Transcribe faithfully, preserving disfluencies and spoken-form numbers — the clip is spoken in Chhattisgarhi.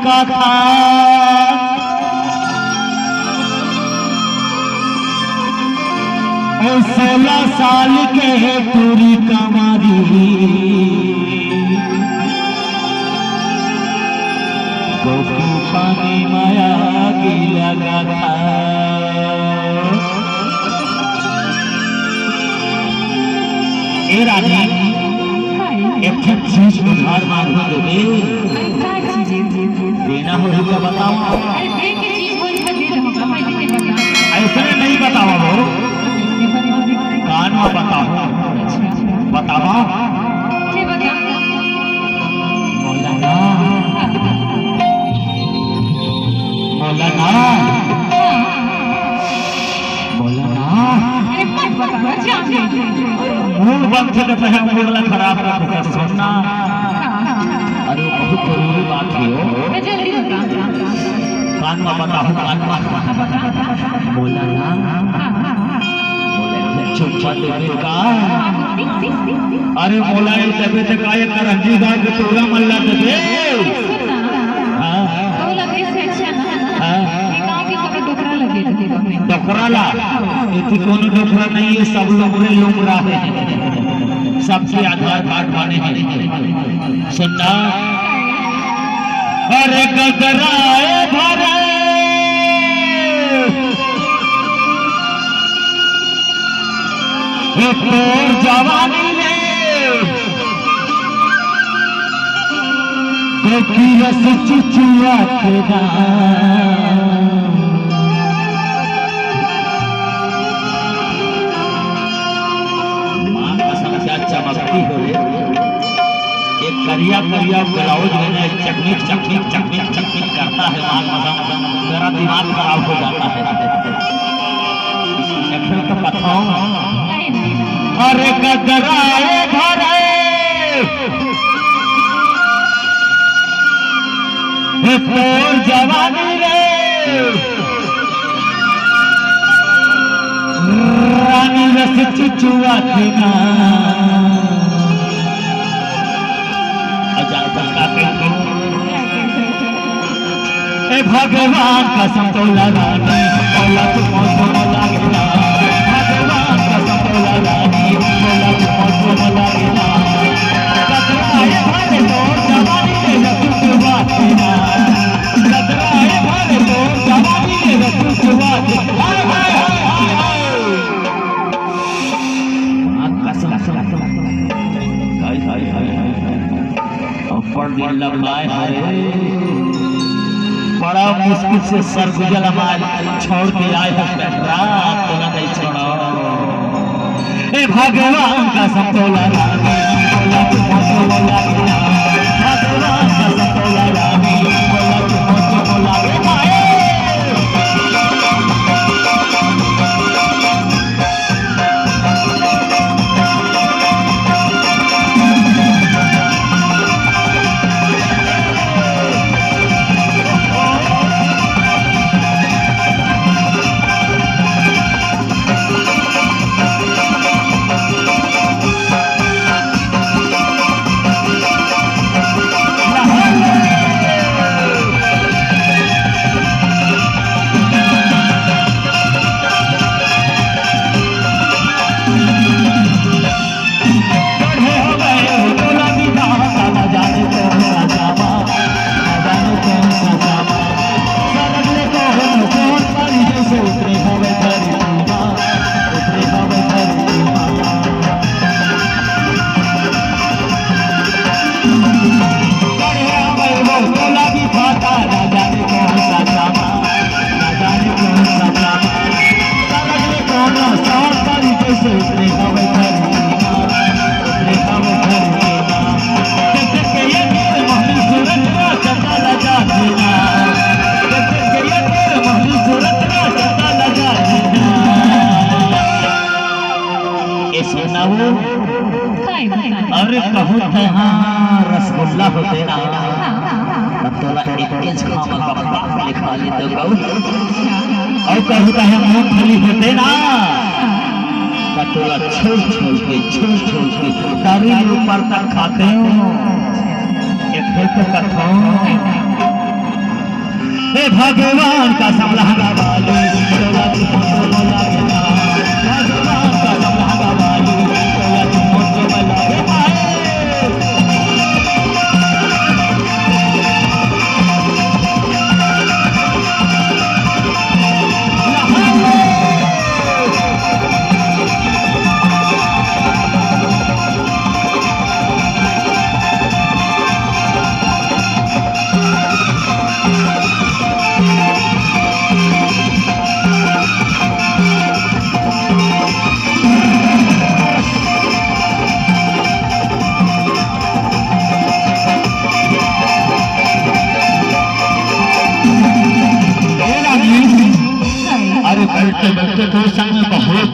कथा। ओ सोलह साल के टूरी कमारी, गोपी पानी माया की लगा था। ए रानी, एक ठन चीज उधार मांगहूं देबे। देना होही त बताओ। अइसने नहीं बताओ हो। कान में बताओ। बताओ। बोला ना। बोला ना। बोला ना। अरे मत बता, जान दे। मूड बंद से तो पहले मूड ला खराब कर देता, सुन ना। अरे बहुत जरूरी बात है हो। मैं जल्दी बता। कान में बताओ, कान में। बोला ना। बोला ना। चुप मत दे का। अरे मोला ये तबे ते का, ये करंजी गांव के टोला मल्ला तबे। हाँ। हाँ। डोकरा ला, एती कोनो डोकरा नहीं है, सब लोमड़े लोमड़ा है, सबके आधार कार्ड बने हैं। सुनना, अरे गदराए भरे, ए तोर जवानी ले, गोपी रस चुचुआ के ना। माँ कसम क्या चमकती हो रे। एक करिया करिया ब्लाउज में ना चकमिक चकमिक चकमिक चकमिक करता है। माँ कसम मेरा दिमाग खराब हो जाता है। एक तो बताओ। अरे गदराए भरे, हे तोर जवानी रे, रानी रस चुचुआ थे ना। अच्छा, का कहते हो? ए भगवान कसम तोला रानी, बोला तू मौसम लागेला। भगवान कसम तोला रानी, बोला तू मौसम लागेला। कतरा ए भरे तो जवानी ले रतू के बात ना। कतरा ए भरे तो जवानी ले रतू के बात। हाय, हाय, हाय, हाय, हाय। भगवान कसम। हाय, हाय, हाय, हाय, हाय। अब्बड़ दिन लंबाए हरे। बड़ा मुश्किल से सरगुजा ल मैं छोड़ के आए हंव बेटरा, तोला नहीं छोड़ंव। ए भगवान कसम तोला रानी, बोला तू मौसम लागेला। भगवान कसम तोला रानी, बोला तू मौसम लागेला। ए सुन ना वो। काय बताय? अरे कहूँ तैं हा रसगुल्ला होते ना, त तोला एक इंच खामा का पाक ले खा लेतेंव कहूँ। अउ कहूँ तैं हा मूंगफली होते ना, त तोला छोल छोल के, छोल छोल के तारी ऊपर तक खातेंव। एक तो कथंव। हे भगवान का समलहंगा वाली, तोला तू फोटो वाला के ना। भगवान का समलहंगा वाली, तोला तू फोटो वाला के ना। अरे, बैठते बैठते तो संग बहुत